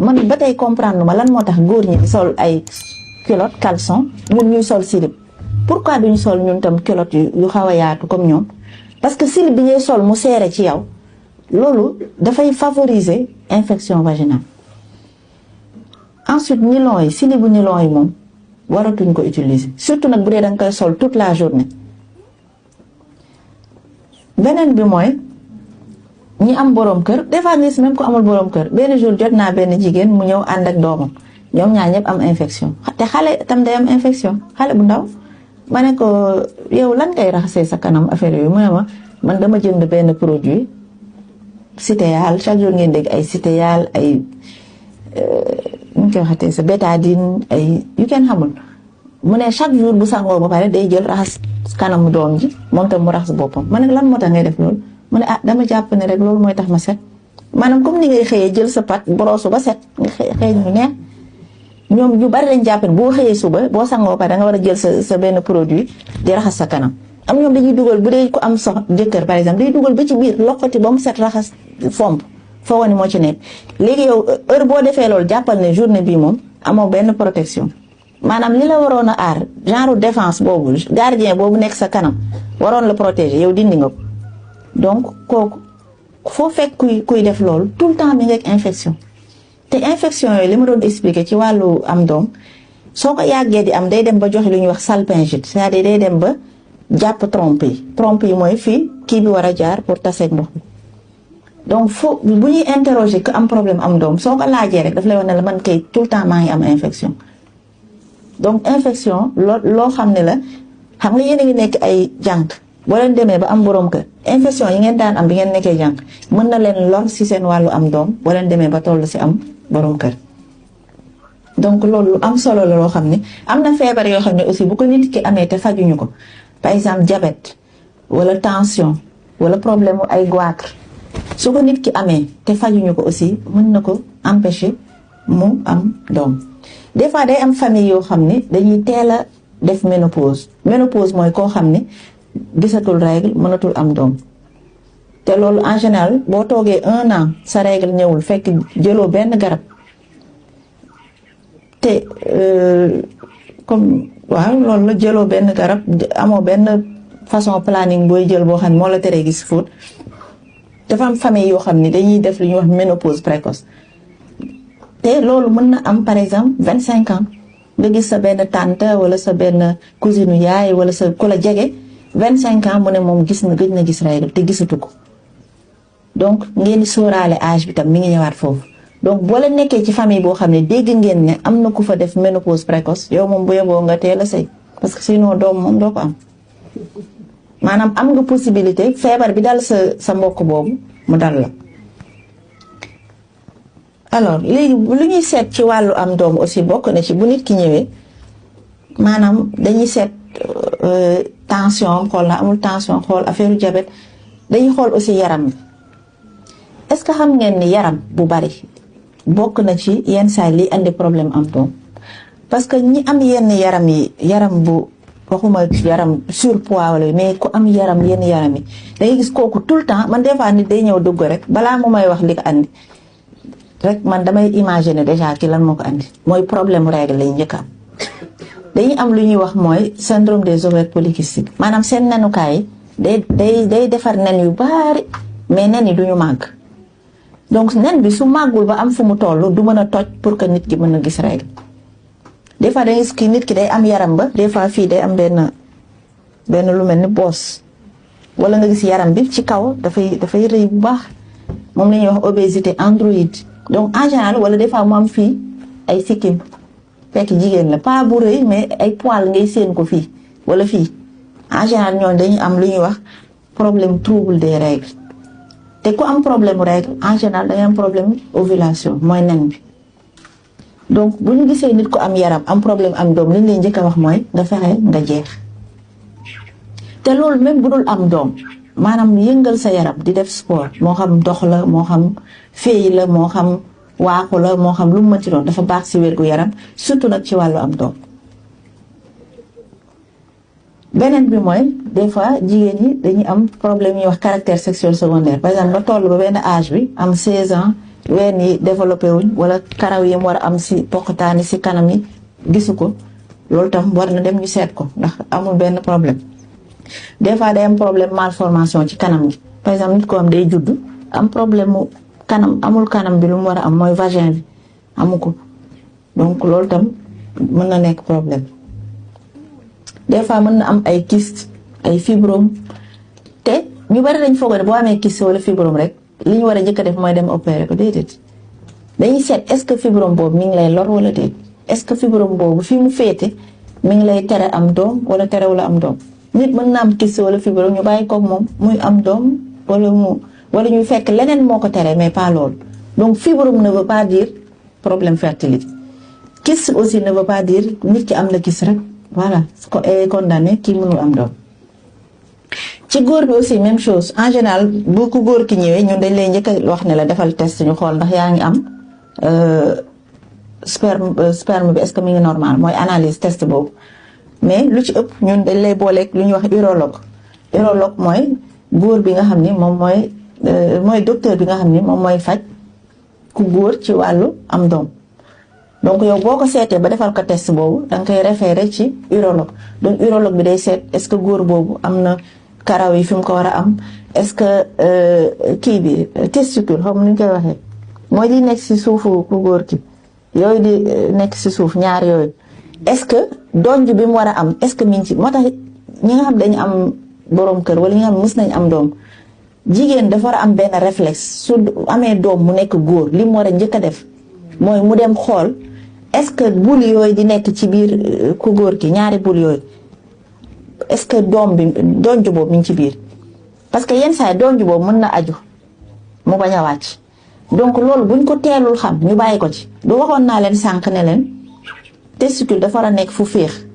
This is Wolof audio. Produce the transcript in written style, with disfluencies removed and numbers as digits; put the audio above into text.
man ba tey comprendre ma lan moo tax góor ñi di sol ay culotte caleçon ñun ñuy sol slip pourquoi duñu sol ñun tam culotte yu xaw a yaatu comme ñoom parce que slip bi ngay sol mu seere ci yow loolu dafay favoriser infection vaginale. Ensuite nylon yi slip bu nylon yi moom waratuñ ko utiliser surtout nag bu dee da nga koy sol toute la journée. beneen bi mooy ñi am borom kër des fois gis même ko amul borom kër benn jour jot naa benn jigéen mu ñëw ànd ak doomam ñoom ñaar ñëpp am infection te xale tam day am infection xale bu ndaw ma ne ko yow lan ngay raxasee sa kanam affaire yooyu mu ne ma man dama jënd benn produit Citéal chaque jour ngeen dégg ay Citéal ay nu ñu koy waxatee sa bétadine ay yu kenn xamul mu ne chaque jour bu sangoo ba pare day jël raxas kanamu doom ji moom tam mu raxas boppam ma ne lan moo tax ngay def loolu mu ne dama jàpp ne rek loolu mooy tax ma set maanaam comme ni ngay xëyee jël sa pat brosse ba set nga xëy ñu neex ñoom ñu bari lañ jàpp ne boo xëyee suba boo sangoo ba pare da nga war a jël sa benn produit di raxas sa kanam am ñoom dañuy dugal bu dee ko am jëkkër par exemple day dugal ba ci biir loqati ba mu set raxas fomp foo wane moo ci nekk léegi yow heure boo defee loolu jàppal ne journée bii moom amoo benn protection maanaam li la waroon a aar genre défense boobu gardien boobu nekk sa kanam waroon la protéger yow dindi nga ko donc kooku foo fekk kuy def loolu tout le temps mi ngi ak infection te infection yooyu li ma doon expliquer ci wàllu am doom soo ko yàggee di am day dem ba joxe lu ñuy wax salpingite c'est-à-dire day dem ba jàpp trompe yi mooy fii kii bi war a jaar pour taseeg ndox bi donc foo bu ñuy interroger que am problème am doom soo ko laajee rek daf lay wax ne la man kay tout le temps maa ngi am infection donc infection loo xam ne la xam nga yéen a ngi nekk ay jànq boo leen demee ba am borom kër infection yi ngeen daan am bi ngeen nekkee jànq mën na leen lor si seen wàllu am doom boo leen demee ba toll si am borom kër donc loolu lu am solo la loo xam ne am na feebar yoo xam ne aussi bu ko nit ki amee te fajuñu ko par exemple diabète wala tension wala problème mu ay goitre su ko nit ki amee te fajuñu ko aussi mën na ko empêcher mu am doom des fois day am famille yoo xam ne dañuy teel a def ménopause mooy koo xam ne gisatul règle mënatul am doom te loolu en général boo toogee 1 an sa règle ñëwul fekk jëloo benn garab te comme waaw loolu la jëloo benn garab amoo benn façon planning booy jël boo xam ne moo la teree gis fóot dafa am famille yoo xam ne dañuy def lu ñuy wax ménopause précoce te loolu mën na am par exemple 25 ans nga gis sa benn tante wala sa benn cousine yaay wala sa ku la jege 25 ans mu ne moom gëj na gis règle te gisatu ko donc ngeen di sóoraale âge bi tam mi ngi ñëwaat foofu donc boo leen nekkee ci famille boo xam ne dégg ngeen ne am na ku fa def ménopause précoce yow moom bu yeboo nga teel a sëy parce que sinon doom moom doo ko am maanaam am nga possibilité feebar bi dal sa mbokk boobu mu dal la. alors léegi lu ñuy seet ci wàllu am doom aussi bokk na ci bu nit ki ñëwee maanaam dañuy seet tension xool na amul tension xool affaire diabète dañuy xool aussi yaram bi est-ce que xam ngeen ni yaram bu bari bokk na ci yenn saa li andi problème am doom parce que ñi am yenn yaram bu waxuma yaram surpoids wala mais ku am yenn yaram yi dangay gis kooku tout le temps man des fois nit day ñëw dugg rek balaa mu may wax li ko andi rek man damay imaginer déjà ki lan moo ko andi mooy problème règle lay njëkk am dañuy am lu ñuy wax mooy syndrome des ovaires polykystiques maanaam seen nenukaay day defar nen yu bari mais nen yi duñu màgg donc nen bi su màggul ba am fu mu toll du mën a toj pour que nit ki mën a gis règle des fois dangay gis ki nit ki day am yaram ba des fois fii day am benn lu mel ni boos wala nga gis yaram bi ci kaw dafay rëy bu baax moom la ñuy wax obésité androïde donc en général wala des fois mu am fii ay sikkim fekk jigéen la pas bu rëy mais ay poils ngay séen ko fii wala fii en général ñoom dañuy am lu ñuy wax problème trouble des règles te ku am problème règle en général dañuy am problème ovulation mooy nen bi donc bu ñu gisee nit ku am yaram am problème am doom li ñu leen njëkk a wax mooy nga fexe nga jeex te loolu même bu dul am doom maanaam yëngal sa yaram di def sport moo xam dox la moo xam féey la moo xam waaxu la moo xam lu mu mënti doon dafa baax ci wérgu yaram surtout nag ci wàllu am doom. beneen bi mooy des fois jigéen ñi dañuy am problème ñuy wax caractère sexuel secondaire par exemple ba toll ba benn âge bi am 16 ans ween yi développé wuñ wala karaw yi mu war a am si poqataani si kanam yi gisu ko loolu tam war na dem ñu seet ko ndax amul benn problème. des fois day am problème malformation ci kanam gi par exemple nit ko am day judd am problème mu kanam amul kanam bi lu mu war a am mooy vagin bi amu ko donc loolu tam mën na nekk problème. des fois mën na am ay kyste ay fibrome te ñu bari dañ foog ne boo amee kyste wala fibrome rek li ñu war a njëkk a def mooy dem opérer ko déedéet dañuy seet est-ce que fibrome boobu mi ngi lay lor wala déet est-ce que fibrome boobu fi mu féete mi ngi lay tere am doom wala tere wala am doom. nit mën na am kyste wala fibrome ñu bàyyi koog moom muy am doom wala ñuy fekk leneen moo ko tere mais pas loolu donc fibrome ne veut pas dire problème fertilité kyste aussi ne veut pas dire nit ki am na kyste rek voilà est condamné kii mënul am doom. ci góor bi aussi même chose en général bu ko góor ki ñëwee ñun dañ lay njëkk a wax ne la defal test ñu xool ndax yaa ngi am sperme bi est-ce que mi ngi normal mooy analyse test boobu. mais lu ci ëpp ñun dañ lay booleeg lu ñuy wax urologue mooy góor bi nga xam ni moom mooy docteur bi nga xam ni moom mooy faj ku góor ci wàllu am doom donc yow boo ko seetee ba defal ko test boobu da nga koy référé ci urologue donc urologue bi day seet est-ce que góor boobu am na karaw yi fi mu ko war a am est-ce que kii bi testicule xam ni ñu koy waxee mooy di nekk ci suufu ku góor ki yooyu di nekk ci suuf ñaar yooyu est-ce que donj bi mu war a am est-ce que mi ngi ci moo tax ñi nga xam dañu am borom kër wala ñi nga xam mës nañ am doom jigéen dafa war a am benn réflexe su amee doom mu nekk góor li mu war a njëkk a def mooy mu dem xool est-ce que bul yooyu di nekk ci biir ku góor ki ñaari bul yooyu est-ce que donj boobu mi ngi ci biir parce que yenn saa yi donj boobu mën na aju mu bañ a wàcc donc loolu buñ ko teelul xam ñu bàyyi ko ci du waxoon naa leen sànq ne leen testicule dafa war a nekk fu féex